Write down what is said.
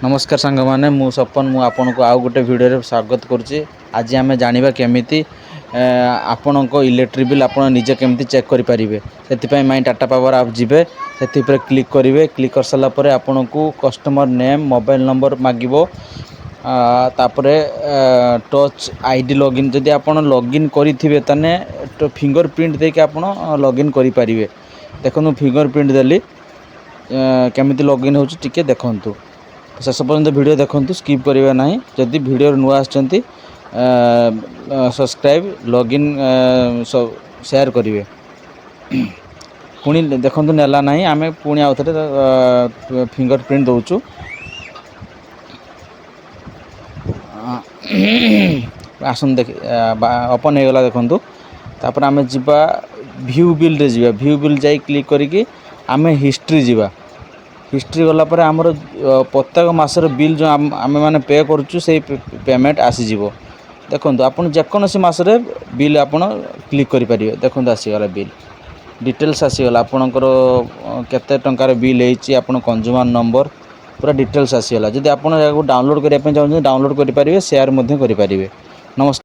ନମସ୍କାର ସାଙ୍ଗମାନେ, ମୁଁ ସପନ। ମୁଁ ଆପଣଙ୍କୁ ଆଉ ଗୋଟେ ଭିଡ଼ିଓରେ ସ୍ୱାଗତ କରୁଛି। ଆଜି ଆମେ ଜାଣିବା କେମିତି ଆପଣଙ୍କ ଇଲେକ୍ଟ୍ରିକ୍ ବିଲ୍ ଆପଣ ନିଜେ କେମିତି ଚେକ୍ କରିପାରିବେ। ସେଥିପାଇଁ ମାଇ ଟାଟା ପାୱାର ଆପ୍ ଯିବେ, ସେଥି ଉପରେ କ୍ଲିକ୍ କରିବେ। କ୍ଲିକ୍ କରିସାରିଲା ପରେ ଆପଣଙ୍କୁ କଷ୍ଟମର ନେମ୍, ମୋବାଇଲ୍ ନମ୍ବର ମାଗିବ। ତାପରେ ଟଚ୍ ଆଇଡି ଲଗ୍ଇନ୍। ଯଦି ଆପଣ ଲଗ୍ଇନ୍ କରିଥିବେ, ତାହେଲେ ଫିଙ୍ଗର ପ୍ରିଣ୍ଟ ଦେଇକି ଆପଣ ଲଗ୍ଇନ୍ କରିପାରିବେ। ଦେଖନ୍ତୁ, ଫିଙ୍ଗର ପ୍ରିଣ୍ଟ ଦେଲି, କେମିତି ଲଗ୍ଇନ୍ ହେଉଛି ଟିକେ ଦେଖନ୍ତୁ। ଶେଷ ପର୍ଯ୍ୟନ୍ତ ଭିଡ଼ିଓ ଦେଖନ୍ତୁ, ସ୍କିପ୍ କରିବେ ନାହିଁ। ଯଦି ଭିଡ଼ିଓରେ ନୂଆ ଆସିଛନ୍ତି, ସବସ୍କ୍ରାଇବ୍, ଲଗ୍ଇନ୍, ସେୟାର କରିବେ। ପୁଣି ଦେଖନ୍ତୁ, ନେଲା ନାହିଁ। ଆମେ ପୁଣି ଆଉ ଥରେ ଫିଙ୍ଗର ପ୍ରିଣ୍ଟ ଦେଉଛୁ। ଆସନ୍ତୁ ଦେଖି, ଓପନ୍ ହେଇଗଲା ଦେଖନ୍ତୁ। ତାପରେ ଆମେ ଯିବା, ଭ୍ୟୁ ବିଲ୍ରେ ଯିବା। ଭ୍ୟୁ ବିଲ୍ ଯାଇ କ୍ଲିକ୍ କରିକି ଆମେ ହିଷ୍ଟ୍ରି ଯିବା। ହିଷ୍ଟ୍ରି ଗଲା ପରେ ଆମର ପ୍ରତ୍ୟେକ ମାସର ବିଲ୍ ଯେଉଁ ଆମେମାନେ ପେ କରୁଛୁ, ସେଇ ପେମେଣ୍ଟ ଆସିଯିବ। ଦେଖନ୍ତୁ, ଆପଣ ଯେକୌଣସି ମାସରେ ବିଲ୍ ଆପଣ କ୍ଲିକ୍ କରିପାରିବେ। ଦେଖନ୍ତୁ, ଆସିଗଲା, ବିଲ୍ ଡିଟେଲ୍ସ ଆସିଗଲା। ଆପଣଙ୍କର କେତେ ଟଙ୍କାର ବିଲ୍ ହେଇଛି, ଆପଣ କନଜ୍ୟୁମର ନମ୍ବର, ପୁରା ଡିଟେଲ୍ସ ଆସିଗଲା। ଯଦି ଆପଣ ଏହାକୁ ଡାଉନଲୋଡ଼୍ କରିବା ପାଇଁ ଚାହୁଁଛନ୍ତି, ଡାଉନଲୋଡ଼୍ କରିପାରିବେ, ସେୟାର ମଧ୍ୟ କରିପାରିବେ। ନମସ୍କାର।